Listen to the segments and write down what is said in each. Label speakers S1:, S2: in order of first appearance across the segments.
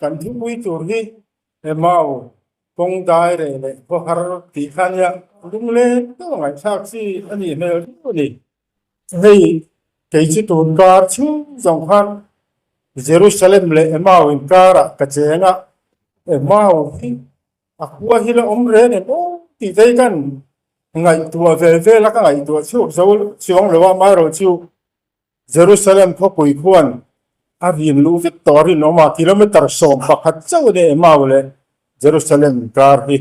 S1: Kan thupui tur hi Emau kawng dai reh leh khawhar tih kha nia lungleng deuh a ngaihthlak chi a nih hmel viau a ni. Hei kei chu tun kar chhung zawng khan Jerusalem leh Emau inkarah ka cheng a, Emau hi A khua hi la awm reng em aw tih te hi kan ngaihtuah ve vel a, ka ngaihtuah chhuak zo chuang lo a, amaherawh chu Jerusalem khawpui khuan a rin luh vek tawh a rinawm a, kilometre 11 chauh a ni Emau leh Jerusalem inkar hi.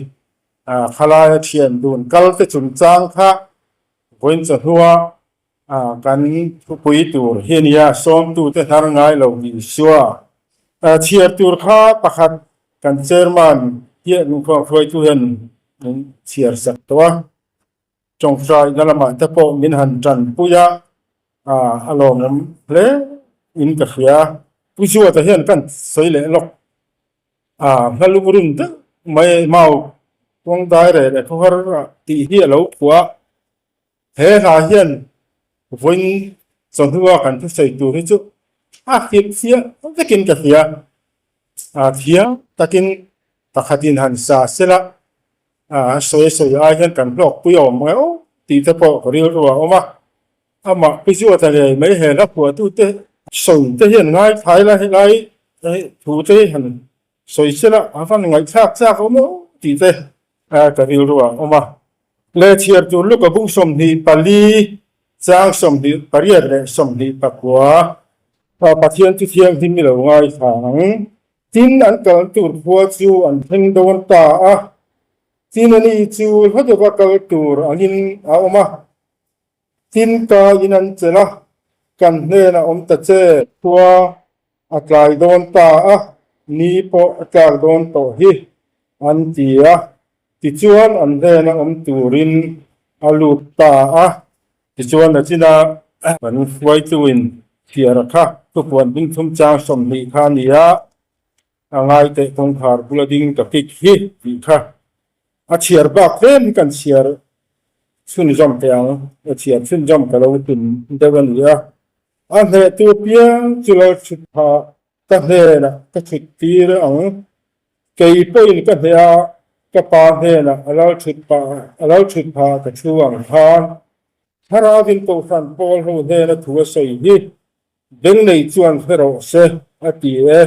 S1: Khalaia thian dun kal te chungchang kha vawiin chawhnua Kan thupui tur hi a nia, sawmtute hnar ngai lo Isua. Chhiar tur kha pakhat kan chairman hian hruaitu hian min chhiar sak tawh a, tawngtaina lamah te pawh min han tanpui a, a lawmawm hle in ka hria. Pu Zuata hian kan sawi leh lawk, hla lungrun deuh mai mau kawng dai reh leh khawhar tih hi a lo phuah a. He hla hian vawiin chawhnua kan thusawi tur hi chu a hrilh fiah vekin ka hria. A thiam takin pakhatin han sa sela, a sawi sawi ai hian kan hlawkpui a awm reuh tih te pawh ka rilru a awm a. Amah Pu Zuata ngei mai he hla phuahtute sawi te hian ngaithla ila helai thu te hi han sawi sela a van ngaihthlak chak awm reuh tih te ka rilru a awm a. Leh chhiar tur Luka bung 24 chang 28 leh 29 Pathian chu thianghlim i lo ngaithla ang. Tin, an kal tur khua chu an thleng dawn ta a, tin ani chu hla deuha kal tur angin a awm a. Tin, ka in an chelh a, kan hnenah awm ta che. Khua a tlai dawn ta a, ni pawh a tlak dawn tawh hi, an ti a. Tichuan an hnena awm turin a lut ta a. Tichuan nachina kan hruaituin chhiar kha thupuan bing thum chang 20 kha a ni a, a ngai teh kawngkhar bula ding ka kik hi tih kha a chhiar bak tlem hi kan chhiar chhunzawm teh ang, a chhiar chhunzawm ka lo tum deuh a ni a. A hnehtu piang chu lo chhut phah ka hnenah ka chhut tir ang. Kei pawhin ka hneh a, ka pa hnenah a lo chhut phah a lo chhut phah ka thu ang khan. Thlarauin Kohhran Pawl ho hnena thu a sawi hi beng nei chuan hre rawh se a ti e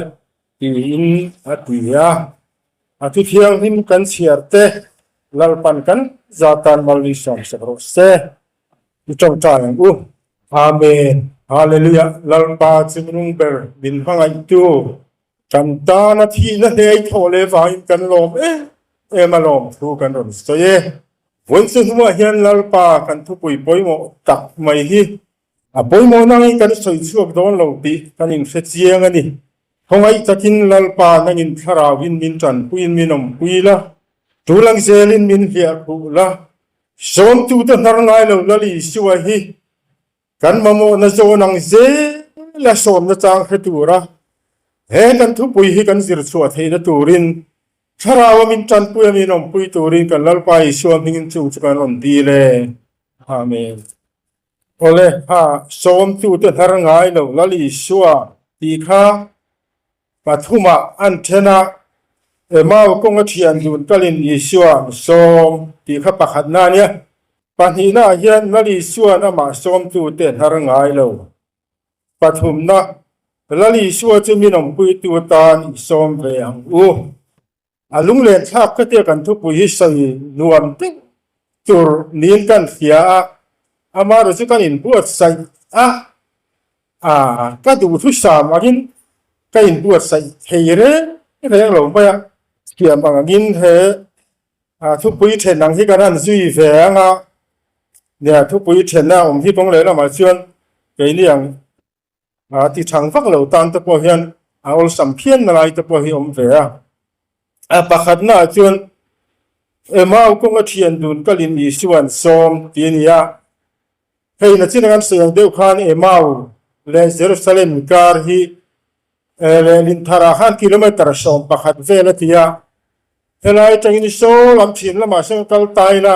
S1: tiin a ti a. A thu thianghlim kan chhiar te Lalpan kan zatan mal ni sawm sak rawh se. I tawngtai ang u. Amen. Hallelujah. Lalpa chungnung ber min hmangaihtu kan tana thihna hlei thawh leh vangin kan lawm em em a lawm thu kan rawn sawi e. Vawiin chu hnuah hian Lalpa kan thupui pawimawh tak mai hi a pawimawh nangin kan sawi chhuak dawn lo tih kan inhre chiang a ni. Khawngaih takin Lalpa nangin thlarauin min tanpuiin min awmpui la, tulang zelin min hliah khuh la, Sawmtute hnar ngai lo Lal Isua hi kan mamawhna zawn ang zela sawmna chang hre tura he kan thupui hi kan zir chhuah theihna turin Thlarau a min tanpui a min awmpui turin kan Lalpa Isua hmingin chung chu kan rawn dil e. Amen. Awle, ha, sawmtute hnar ngai lo Lal Isua tih kha Pathumah an then a, Emau kawnga thian dun kalin Isua an sawm tih kha pakhatna a nia. Pahnihnaah hian Lal Isua'n amah sawmtute hnar ngai lo. Pathumna, Lal Isua chu min awmpuitu atan i sawm ve ang u. A lunglen thlak ka tia kan thupui hi sawi nuam deuh tur niin kan hria a, amaherawh chu kan inbuatsaih a, aa ka duhthusam angin ka inbuatsaih thei reng reng lo mai a, thiam ang angin he thupui then ang hi kan han zui ve ang a, nia thupui thenna awm hi kawng leh lamah chuan keini ang. A ti thang vak lo tan te pawh hian a awlsam phian na lai te pawh hi awm ve a. A pakhatna ah chuan Emau kawnga thian dun kalin Isua an sawm tih a ni a. Hei nachin ang an sawi ang deuh khan Emau leh Jerusalem inkar hi leh Lintharah khan kilometre 11 vel a ti a. Helai atangin saw lam chhim lamah sawn kal ta ila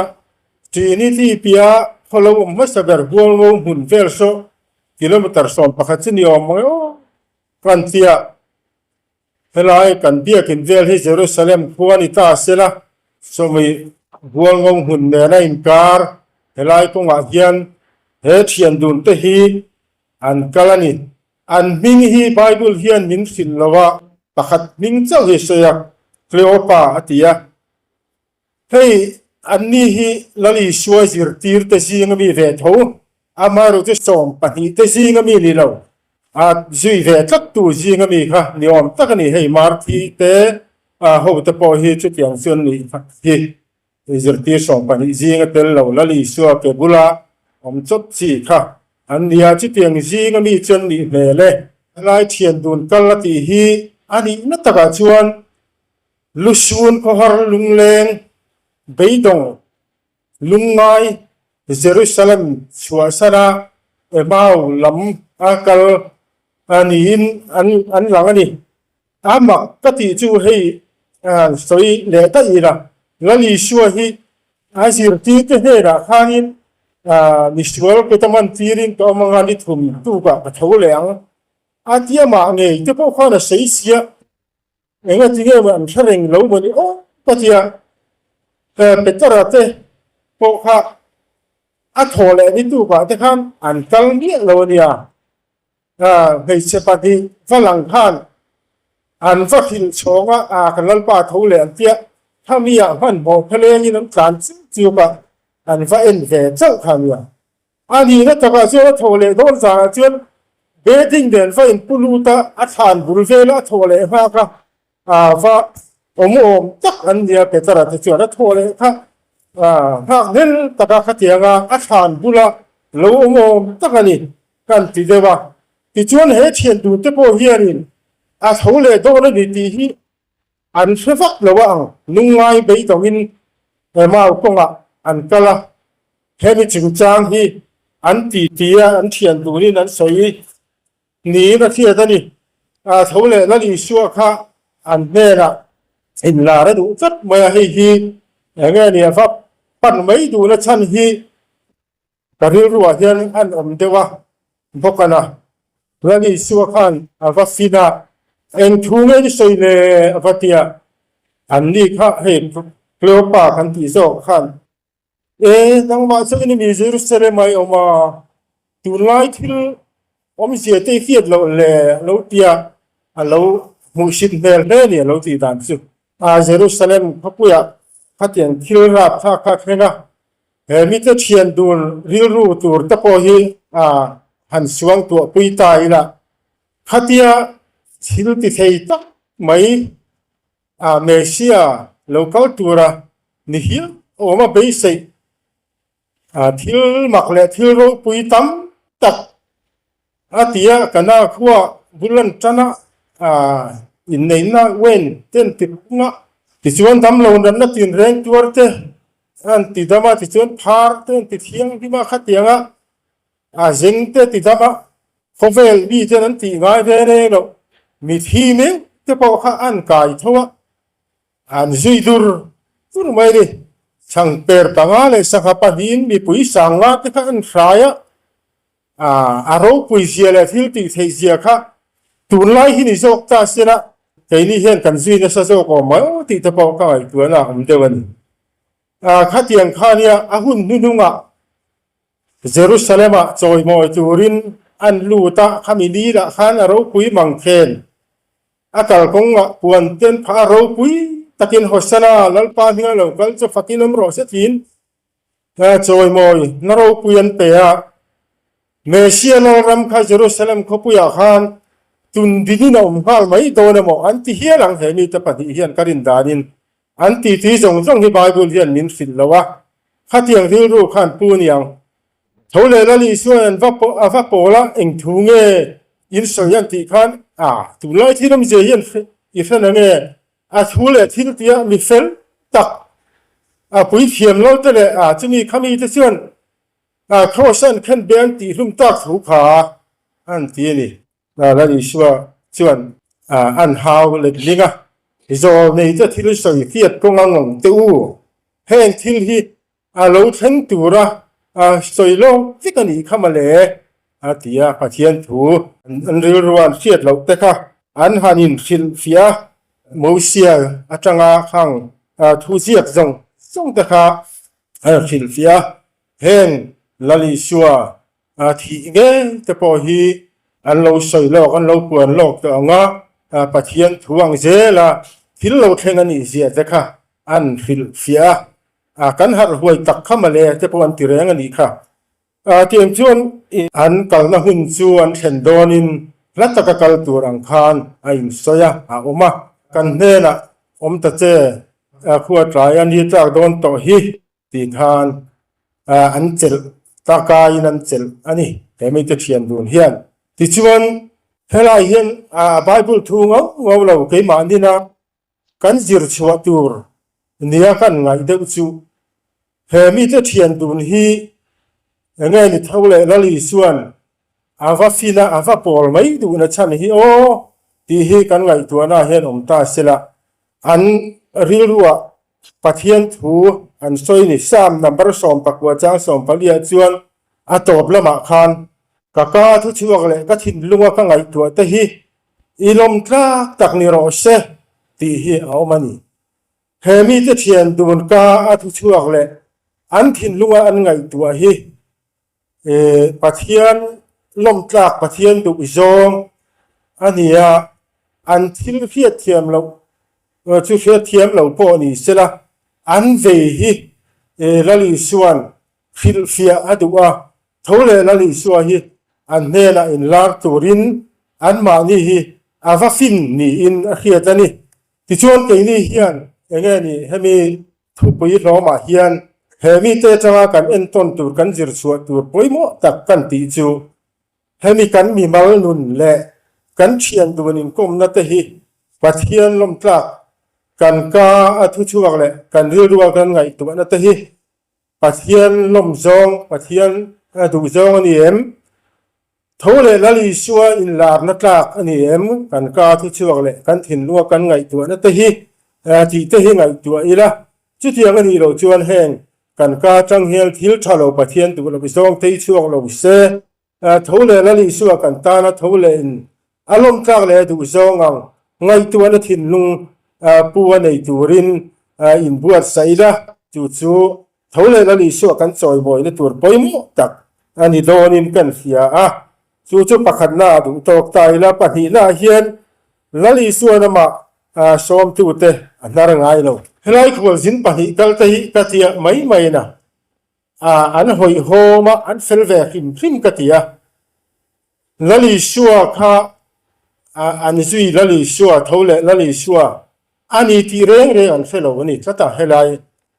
S1: Trinity piah. Khaw lo awm hmasa ber Hualngo hmun vel saw kilometre 11 chu ni awm ang aw kan tia. Helai kan biakin vel hi Jerusalem khua ni ta se la, sawmi Hualngo hmun nena inkar helai kawngah hian he thian dun te hi an kal a ni. An hming hi Bible hian min hrilh lo a, pakhat hming chauh hi sawi a, Cleopa a ti a. Hei, anni hi Lal Isua zirtirte zinga mi ve tho, amaherawhchu 12 te zinga mi ni lo, a zui ve tlattu zinga mi kha ni awm tak a ni. Hei, Marthi te hote pawh hi chutiang chu an nih hi. Zirtir 12 zinga tel lo Lal Isua ke bula awm chawp chi kha an ni a, chutiang zinga mi chu an nih hmel e. Helai thian dun kal a tih hi a nihna takah chuan Lusun khawhar lungleng beidawng lungngai Jerusalem chhuahsana Emau lam a kal niin an lang a ni. A mak ka tih chu hei sawi leh daih ila, Lal Isua hi a zirtirte hnenah khanin misual kut a man tirin ka awm anga ni thum tukah ka tho leh ang a ti amah ngei te pawh khan a sawi sia. Enga ti nge an hre reng lo maw ni aw ka ti a, Petera te pawh kha a thaw leh ni tukah te khan an kal miah lo a nia. Hmeichhe pahnih va lang khan an va hrilh chhawng a, a kan Lalpa tho leh an tia, khami ah hmanhmawh phelengin an tlan chiu chiu a, an va en ve chauh kha a nia. A nihna takah chuan a thawh leh dawn zanah chuan bedding nen va inpu lut a, a thlan bul vela a thawh leh nghak a, aa va awm awm tak an nia Petera te chuan a thawh leh kha nghak hlel taka khatiang a, a thlan bula lo awm awm tak a ni kan ti deuh a. Tichuan he thian dun te pawh hianin a tho leh dawn a ni tih hi An hre vak lo a ang, lungngai beidawngin Emau kawngah an kal a, hemi chungchang hi an ti ti a, an thian dunin an sawi niin a hriat a ni. Tho leh Lal Isua kha an hnenah inlar a duh tlat mai a, hei hi eng nge ni a va pan mai duhna chhan hi Ka rilruah hian an awm deuh a, bawk a na. Lal Isua khan a va fin a, Eng thu nge ni sawi le? a va ti a. Anni kha hei Cleopa kan tih zawk khan, E, nangmah chu i ni mi Jerusalem a i awm a, tunlai thil awmzia te i hriat loh le a lo ti a, a lo hmuhsit hmel hle a ni a lo tih dan chu. Jerusalem khawpuiah khatiang thil rapthlak kha a thleng a, He mite thian dun rilru tur te pawh hi han suang tuah pui ta ila, khatia thil ti thei tak mai Messia lo kal tura ni hial awm a beiseih thil mak leh thil ropui tam tak A ti a, Kana khua bul an tan a, inneihna wen te an ti phung a, tichuan damlo natna tinreng tuar te an ti dam a, tichuan phar te an ti thianghlim a, khatiang a, a zeng te a ti dam a, khawvel mi ten an tih ngai ve reng loh, mithi meuh te pawh kha an kai tho a, an zui dur dur mai a ni. Chhangper panga leh sangha pahnihin mipui sanga te kha an hrai a, A ropui zia leh thil tih theih zia kha tunlai hi ni zawk ta sela keini hian kan zui nasa zawk awm mai aw tih te pawh ka ngaihtuahna a awm deuh a ni. Khatiang kha nia a hun hnuhnungah Jerusalem-ah chawimawi turin an lut a, khami ni lah khan a ropui mang khen a kalkawngah puan ten phah a ropui takin Hosanna Lalpa hminga lo kal chu fakin awm rawh se tiin Chawimawi na ropui an pe a, Messia Lalram kha Jerusalem khawpuiah khan tun dingin a awm nghal mai dawn emaw an ti hial ang he mite pahnih hian ka rin danin an titi zawng zawng hi Bible hian min hrilh lo a, khatiang rilru khan pu niang. Tho leh Lal Isuan an va a va pawl a, eng thu nge in sawi an tih khan a tunlai thil awmzia hi an i hre na nge A thu leh thil tia mi fel tak a puithiam lo te leh a chumi khami te chuan Kraws an khen be an tih hlum tak thu kha an ti a ni. Lal Isua chuan an hau letling a, Zawlnei te thil sawi hriat kawnga ngawng te u, heng thil hi a lo thleng tura. sawi lawk vek a nih kha mawle a ti a, Pathian thu an rilru an hriat loh te kha an han inhrilh fiah a, Mosia atanga khang thu ziak zawng zawng te kha an hrilh fiah a, heng Lal Isua thih ngei te pawh hi an lo sawi lawk, an lo puan lawk tawh ang a, Pathian thu ang zela thil lo thleng a nih zia te kha an hrilh fiah a, kan harh huai tak kha mawle te pawh an ti reng a nih kha. Tiang chuan an kalna hun chu an thlen dawnin hla taka kal tur ang khan a insawi a, a awm a, kan hnenah awm ta che, khua tlai a ni tlak dawn tawh hi tih khan an chelh takaiin an chelh a ni he mite thian dun hian. Tichuan helai hian Bible thu ngau ngau lo keimah nina kan zir chhuah tur nia kan ngaih deuh chu he mite thian dun hi enge ni tho leh Lal Isuan a va fin a, a va pawl mai duhna chhan hi aw tih hi kan ngaihtuahna hian awm ta sela an rilruah Pathian thu an sawi ni. Psalm number 14 chang 14 ah chuan a tawp lamah khan, Ka ka thu chhuak leh ka thinlunga ka ngaihtuah te hi i lawm tlak tak ni rawh se tih hi a awm a ni. He mite thian dun ka a thu chhuak leh an thinlunga an ngaihtuah hi Pathian lawm tlak, Pathian duh zawng a ni a, an thil hriatthiam loh chu hriatthiam lo pawh ni sela, an vei hi Lal Isua'n hrilhfiah a duh a, tho leh Lal Isua hi an hnenah inlar turin anmahni hi a va fin niin a hriat a ni. Tichuan keini hian enge ni hemi Thupui hlawmah hian he mite atanga kan entawn tur kan zir chhuah tur pawimawh tak kan tih chu hemi kan mimal nun leh kan thian dun inkawmna te hi Pathian lawmtlak kan ka a thuchhuak leh kan rilrua kan ngaihtuahna te hi Pathian lawm zawng, Pathian duh zawng a ni em? Tho leh Lal Isua inlarna tlak a ni em? Kan ka thuchhuak leh kan thinlunga kan ngaihtuahna te hi tih te hi ngaihtuah ila, chutiang a nih loh chuan heng kan ka atang hian thil tha lo Pathian duh loh zawng te hi chhuak lo se. Tho leh Lal Isua kan tana tho leh in a lawm tlak leh a duh zawng ang ngaihtuahna thinlung pu a nei turin inbuatsaih ila, chu chu Tho leh Lal Isua kan chawimawina tur pawimawh tak a ni dawnin kan hria a, chu chu pakhatna a duh tawk ta ila, pahnihnaah hian Lal Isuan amah sawmtute a hnar ngai lo. Helai khualzin pahnih kalte hi ka tia mai maiin a, an hawihhawm a, an fel ve hrim hrim ka ti a. Lal Isua kha an zui Lal Isua tho leh Lal Isua a ni tih reng reng an hre lo a ni tlat a, helai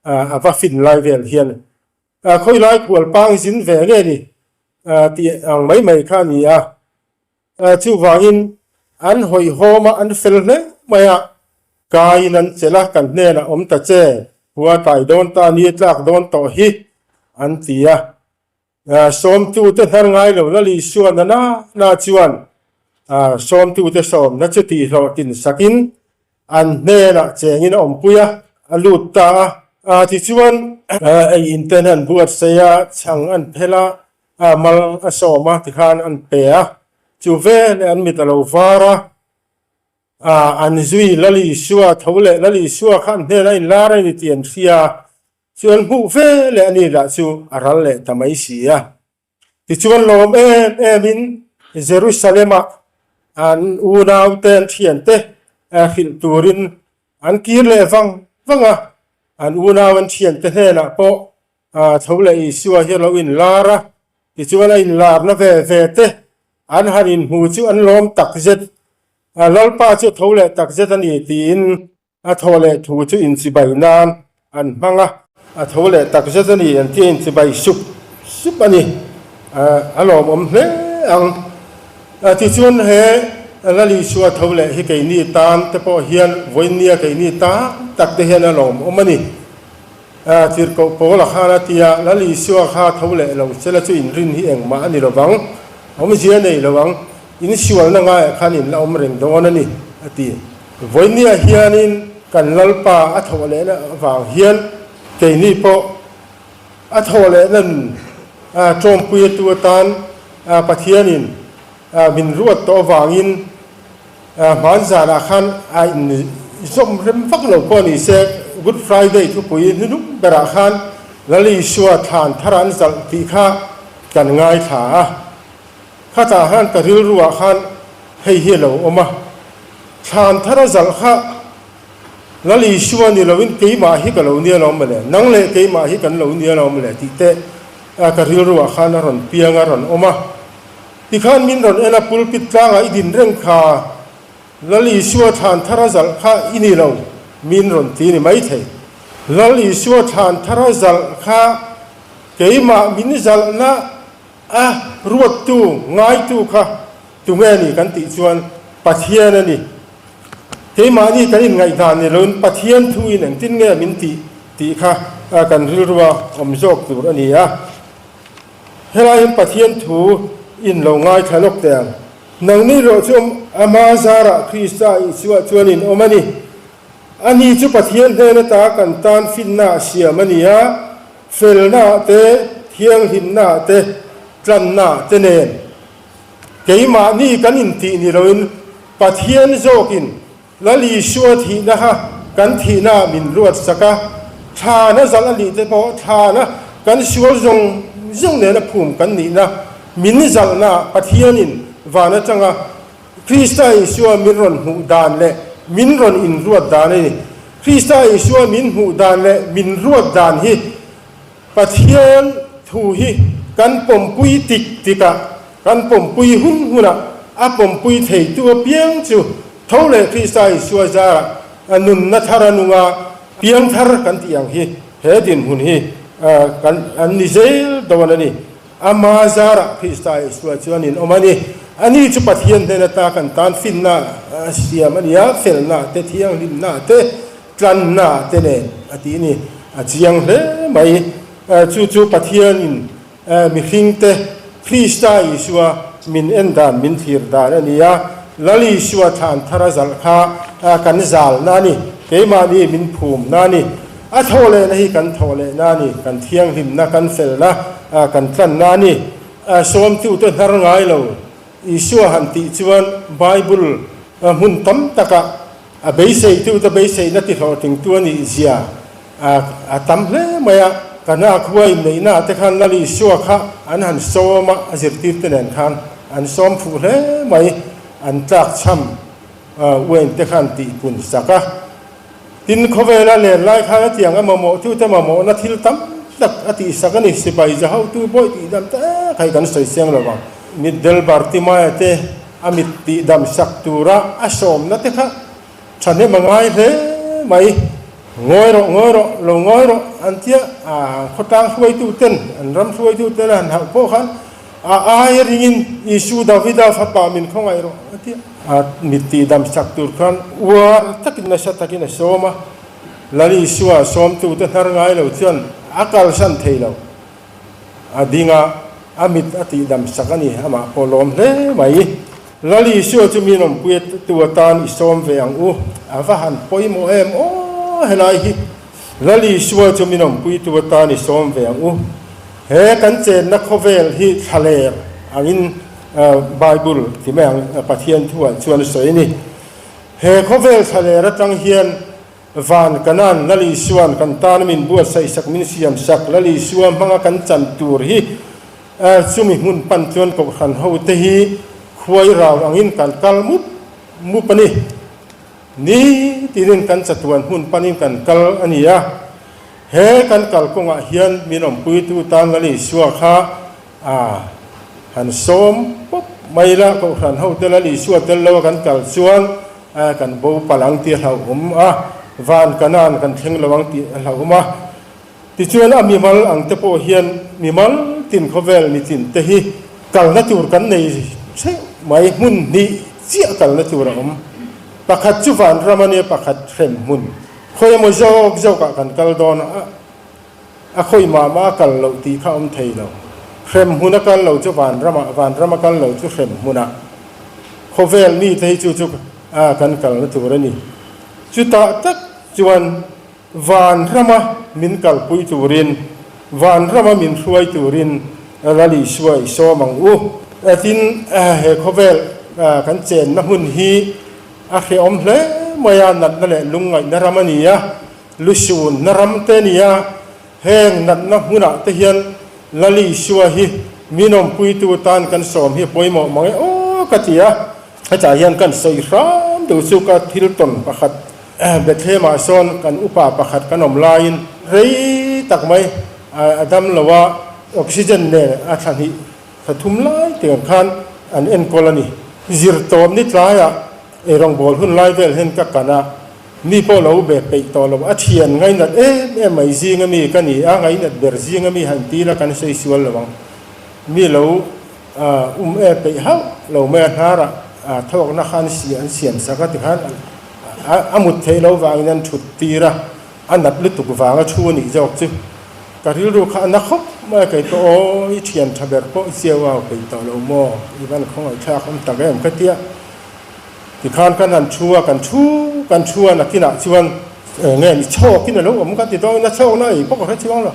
S1: a va fin lai vel hian khawilai khual pang zin ve nge ni tih ang mai mai kha a ni a, chuvangin an hawihhawm a, an fel hle mai a, kaiin an chelh a, kan hnenah awm ta che, khua tlai dawn ta ni tlak dawn tawh hi an ti a. Sawmtute hnar ngai lo Lal Isua na na na chuan sawmtute sawmna chu tihhlawhtlin sakin an hnenah chengin a awmpui a, a lut ta a. Tichuan, ei inten an buatsaih a, chhang an phel a, mal a sawm a tikhan an pe a, chu veleh an mit a lo var a, an zui Lal Isua tho leh Lal Isua kha an hnenah a inlar a ni tih an hria. Chu an hmuh ve leh a ni lah chu a ral leh ta mai si a. Tichuan lawm em emin Jerusalem-ah an unaute an thiante hrilh turin an kir leh vang vang a. An unau an thiante hnenah pawh tho leh Isua hi a lo inlar a. Tichuan a inlarna ve ve te an han inhmu chu an lawm takzet. Lalpa chu tho leh takzet a ni tiin A thaw leh thu chu inchibai nan an hmang a. A tho leh tak zet a ni, an tia inchibai sup sup a ni. A lawmawm hle ang. Tichuan he Lal Isua tho leh hi keini tan te pawh hian vawinia keini tan tak te hian a lawmawm a ni. Tirhkoh Paula khan a tia, Lal Isua kha tho leh lo sela chu inrin hi engmah a ni lovang, awmzia nei lo ang, insualna ngaiah khan in la awm reng dawn a ni, a ti. Vawinia hianin kan Lalpa a thawh lehna avang hian keini pawh a thawh lehna nun. Tawmpuiatu atan Pathianin min ruat tawh avangin hmanzanah khan a inzawm rem vak lo pawh a ni se, Good Friday thupui hnuhnung berah khan Lal Isua thlan thar an zalh tih kha kan ngaithla a. Khatah khan ka rilruah khan hei hi a lo awm a, thlan thar a zalh kha Lal Isua ni loin keimah hi ka lo nia lo mawle, nang leh keimah hi kan lo nia lo mawle tih te ka rilruah khan a rawn piang a rawn awm a. Tikhan min rawn en a, pulpit tlangah i din reng kha, Lal Isua thlan thar a zalh kha i ni lo, min rawn ti ni maithei. Lal Isua thlan thar a zalh kha keimah min zalhna a ruattu, ngaitu kha tunge a ni kan tih chuan Pathian a ni. Keimahni kan inngaihdan ni loin Pathian thuin engtin nge min tih tih kha kan rilrua awm zawk tur a ni a. Helai hian Pathian thu in lo ngaithla lawk teh ang. Nangni rawh chu Ama zarah Krista Isua chuan in awm a ni. Ani chu Pathian hnen ata kan tan finna a siam a ni a, felnaah te, thianghlimnaah te, tlannaah te nen. Keimahni kan intih ni loin Pathian zawkin Lal Isua thihna kha kan thihnaah min ruat sak a, thlana zalh a nih te pawh thlana kan sual zawng zawng nena phum kan nihna min zalhnaah Pathianin van atanga Krista Isua min rawn hmuh dan leh min rawn inruat dan a ni. Krista Isua min hmuh dan leh min ruat dan hi Pathian thu hi kan pawmpui tik tik a, kan pawmpui hun hunah a pawmpui theitu apiang chu tho leh Krista Isua zarah a nunna thar a nung a, piang thar kan tih ang hi he dinhmun hi kan an ni zel dawn a ni. Ama zarah Krista Isua chuan in awm a ni. Ani chu Pathian hnen ata kan tan finna a siam a ni a, felna te, thianghlimna te, Tlanna te nen a tih ni a chiang hle mai. Chu chu Pathianin mihringte Krista Isua min en dan, min thlir dan a ni a. Lal Isua thlan thar a zalh kha kan zalna a ni, keimahni min phumna a ni. A thawhlehna hi kan thawhlehna a ni, kan thianghlimna, kan felna, kan tlanna a ni. Sawmtute hnar ngai lo Isua han tih chuan Bible hmun tam takah A beiseitute beiseina tihlawhtlingtu a nih zia a tam hle mai a. Kana khua inneihnaah te khan Lal Isua kha an han sawm a, a zirtirte nen khan an sawm fuh hle mai. An tlakchham uain te khan tihpun sak a. Tin, khawvela len lai khan a tiang a mamawhtute mamawhna thil tam tak a tihsak a ni. Sipai zahotu bawih tihdam tak hei kan sawi chiang lo vang. Mitdel Bartimaia te A mit tihdam sak tura a sawmna te kha thahnem a ngai hle mai. Ngawi rawh, ngawi rawh, lo ngawi rawh an tia a khawtlang hruaitu ten, an ram hruaitu ten a han hauh pawh khan a aia ringin Isu Davida fapa min khawngaih rawh a tia. A mit tihdam sak tur khan uar takin nasa takin a sawm a, Lal Isua sawmtute hnar ngai lo chuan a kalsan thei lo. A ding a, a mit a tihdam sak a ni, amah pawh lawm hle mai. Lal Isua chu min awmpui tu atan i sawm ve ang u, a va han pawimawh em aw helai hi. Lal Isua chu min awmpui tu atan i sawm ve ang u, he kan chenna khawvel hi thlaler angin Bible ti mai ang Pathian thuah chuan a sawi a ni. He khawvel thlaler atang hian Van Kanan Lal Isua'n kan tana min buatsaihsak min siamsak Lal Isua hmanga kan chan tur hi chumi hmun pan chuan Kohhran hote hi khuai rau angin kan kal mup mup a ni. Ni tinin kan chatuan hmun panin kan kal a ni a. He kan kal kawngah hian min awmpuitu tan Lal Isua kha a han sawm pawp mai la, Kohhran hote Lal Isua tel lo a kan kal chuan Kan bo palh ang tih a hlauhawm a, van Kanaan kan thleng lo ang tih a hlauhawm a. Tichuan a mimal ang te pawh hian mimal tin khawvel mitin te hi kalna tur kan nei theuh mai, hmun hnih chiah kalna tur a awm. Pakhat chu van ram a nia, pakhat hrem hmun. Khawi emaw zawk zawkah kan kal dawn a, a khawi mah mah a kal loh tih kha awm thei lo. Hrem hmun a kal lo chu van ramah, van ram a kal lo chu hrem hmunah. Khawvel mite hi chu chu a kan kalna tur a ni. Chutah tak chuan van rama min kalpui turin, van rama min hruai turin Lal Isua i sawm ang u. Tin, he khawvel kan chenna hmun hi a hrehawm hle mai a, natna leh lungngaihna ram a ni a, lusunna ram te a ni a. Heng natna hmunah te hian Lal Isua hi min awmpuitu tan kan sawm hi a pawimawh mang e aw ka ti a. Hetah hian kan sawi hram deuh chu ka thil tawn pakhat Bethlehem-ah sawn kan upa pakhat kan awm laiin rei tak mai a dam lo a, oxygen nen a thla hnih thla thum lai tiang khan an enkawl a ni. Zirtawm ni tlaiah eirawngbawl hun lai vel hian ka kan a, mi pawh lo be peih tawh lo. A thian ngainat em em mai zinga mi ka ni a, ngainat ber zinga mi han ti la kan sawi sual lo ang. Mi lo Um e peih hauh lo mai a hnarah thawkna kha an si an siam sak a tikhan a mut theih loh vangin an thut tir a, a nat lutuk vanga thu a nih zawk chu ka rilru kha a na khawp mai a, kei pawh aw i thian tha ber pawh i chiau au peih tawh lo maw i van khawngaihthlak awm tak em ka tia tikhan kan han thu a kan thu kan thu a nakinah chuan eng nge ni chhawkin a lo awm ka ti dawn a chhawkna ei pawh ka hre chuang lo.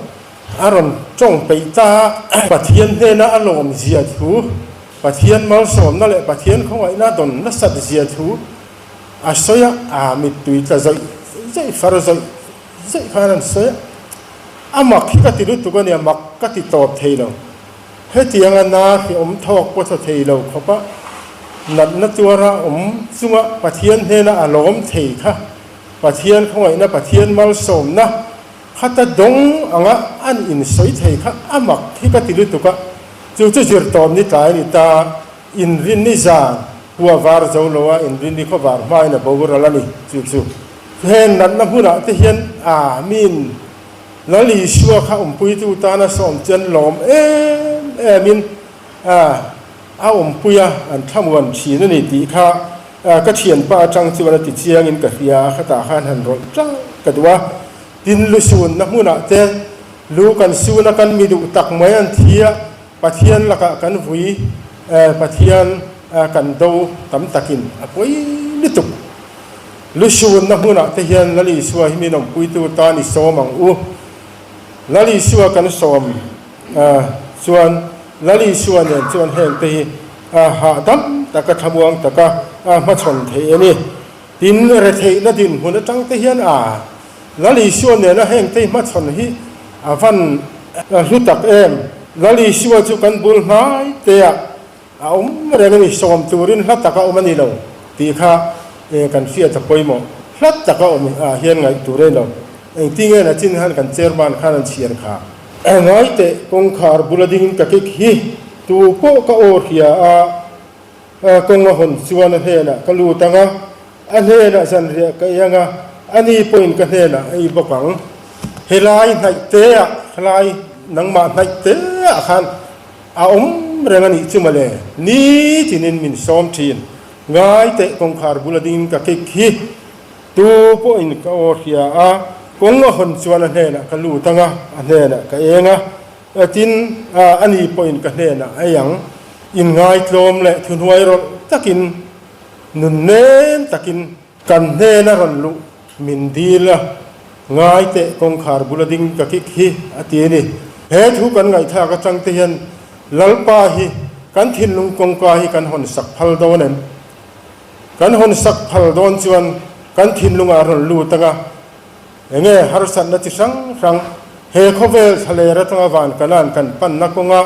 S1: A rawn tawng peih ta a. Pathian hnena a lawm zia thu, Pathian malsawmna leh Pathian khawngaihna dawn nasat zia thu a sawi a, a mittui tla zawih zawih far zawih zawih khan an sawi a. A mak hi ka ti lutuk a nia, mak ka ti tawp thei lo. Hetianga na hriawm thawk pawh thaw thei lo khawpa natna tuara awm chunga Pathian hnena a lawm thei kha Pathian khawngaihna, Pathian malsawmna, Khata dawng anga an insawi thei kha a mak hi ka ti lutuk a, chu chu zirtawm ni tlai a ni ta, inrinni zan hua var zo lo a, inrinni khaw var hmain a boral a ni, chu chu heng natna hmunah te hian a min Lal Isua kha awmpuitu tana sawm chuan lawm em emin a a awmpui a, an thlamuan thin a ni tih kha ka thianpa atang chuan a ti chiangin ka hria a, khatah khan han rawlh tang ka duh a. Tin, lu sunna hmunah te lu kan sun a, kan mi duh tak mai an thi a, Pathian lakah kan vui, Pathian kan do tam takin a pawi lutuk. Lu sunna hmunah te hian Lal Isua hi min awmpuitu tan i sawm ang u. Lal Isua kan sawm chuan Lal Isua nen chuan heng te hi hahdam taka thlamuang taka hmachhawn theih a ni. Tin, retheihna dinhmun atang te hian a Lal Isua nena heng te hmachhawn hi a van hlu tak em. Lal Isua chu kan bul hnai te ah a awm reng a ni, sawm turin hla taka awm a ni lo tih kha kan hriat a pawimawh. Hla taka awm ah hian ngaih tur a ni lo. Engtinge na chin khan kan chairman khan an chhiar kha. Ngai teh kawngkhar bula ding ka kik hi tu pawh ka aw hria a. Kawng a hawn chuan a hnenah ka lut ang a, a hnenah zanriah ka ei ang a, ani pawhin ka hnenah a ei bawk ang. Helai hnaih teah, helai nangmah hnaih teah khan a awm reng a nih chu mawle, nitinin min sawm thin. Ngai teh kawngkhar bula dingin ka kik hi tu pawhin ka aw hria a, kawng a hawn chuan a hnenah ka lut ang a, a hnenah ka eng a. Tin, ani pawhin ka hnenah a ei ang. Inngaitlawm leh thuhnuai rawlh takin, nun nem takin kan hnena rawn luh min dil a, ngai teh kawngkhar bula ding ka kik hi a ti a ni. He thu kan ngaihthlak atang te hian Lalpa hi kan thinlung kawngka hi kan hawn sak phal dawn em? Kan hawn sak phal dawn chuan kan thinlungah a rawn lut anga, Enge harsatna chi hrang hrang he khawvel thlaler atanga van kanan kan panna kawnga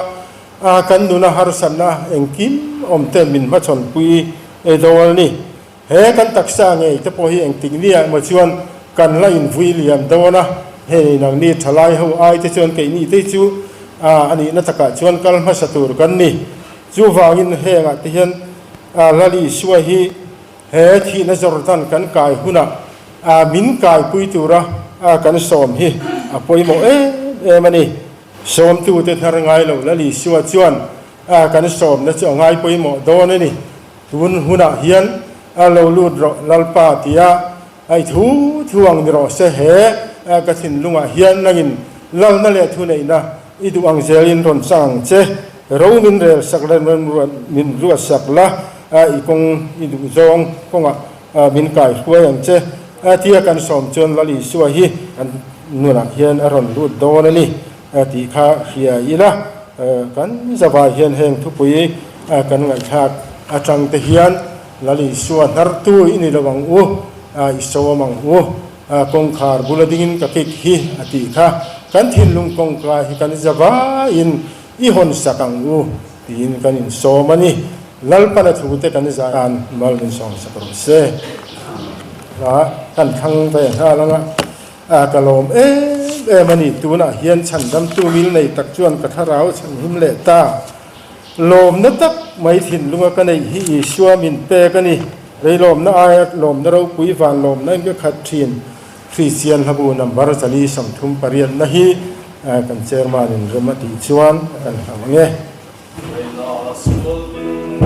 S1: a kan nuna harsatna engkim awm te min hmachhawnpui e dawl ni. He kan taksa ngei te pawh hi engtik nia emaw chuan kan la invui liam dawn a, hei nangni thalai ho ai te chuan keini te chu a nihna takah chuan kal hmasa tur kan ni. Chuvangin hengah te hian Lal Isua hi He thihna Jordan kan kai hunah min kaipui tura kan sawm hi a pawimawh em em a ni. Sawmtute thar ngai lo Lal Isua chuan kan sawmna chu a ngai pawimawh dawn a ni. Tun hunah hian lo lut rawh Lalpa tia i thu thu ang ni rawh se. He ka thinlungah hian nangin lalna leh thuneihna i duh ang zelin rawn chang ang che. Ro min rel sak la, min ruat sak la, i kawng i duh zawng kawngah min kai hruai ang che. Tia kan sawm chuan Lal Isua hi kan nunah hian a rawn lut dawn a ni tih kha hria ila. Kan zavai hian heng thupui kan ngaihthlak atang te hian Lal Isua hnartu i ni lo ang u, i sawm ang u, kawngkhar bula dingin ka kik hi a tih kha kan thinlung kawngka hi kan zavaiin i hawn sak ang u tiin kan insawm a ni. Lalpana thute kan zan mal min sawm sak rawh se. Kan thlang ve nghal ang a. A ka lawm em em a ni, tunah hian chhandamtu mil nei tak chuan ka thlarau chhanhim leh ta. Lawmna tak mai thinlunga ka neih hi Isua min pek a ni. Reilawmna aia lawmna ropui van lawmna in ka khat thin. Kristian hlabu number 438 na hi kan chairman in rem a tih chuan kan hlau ang e.
S2: Reila sual min.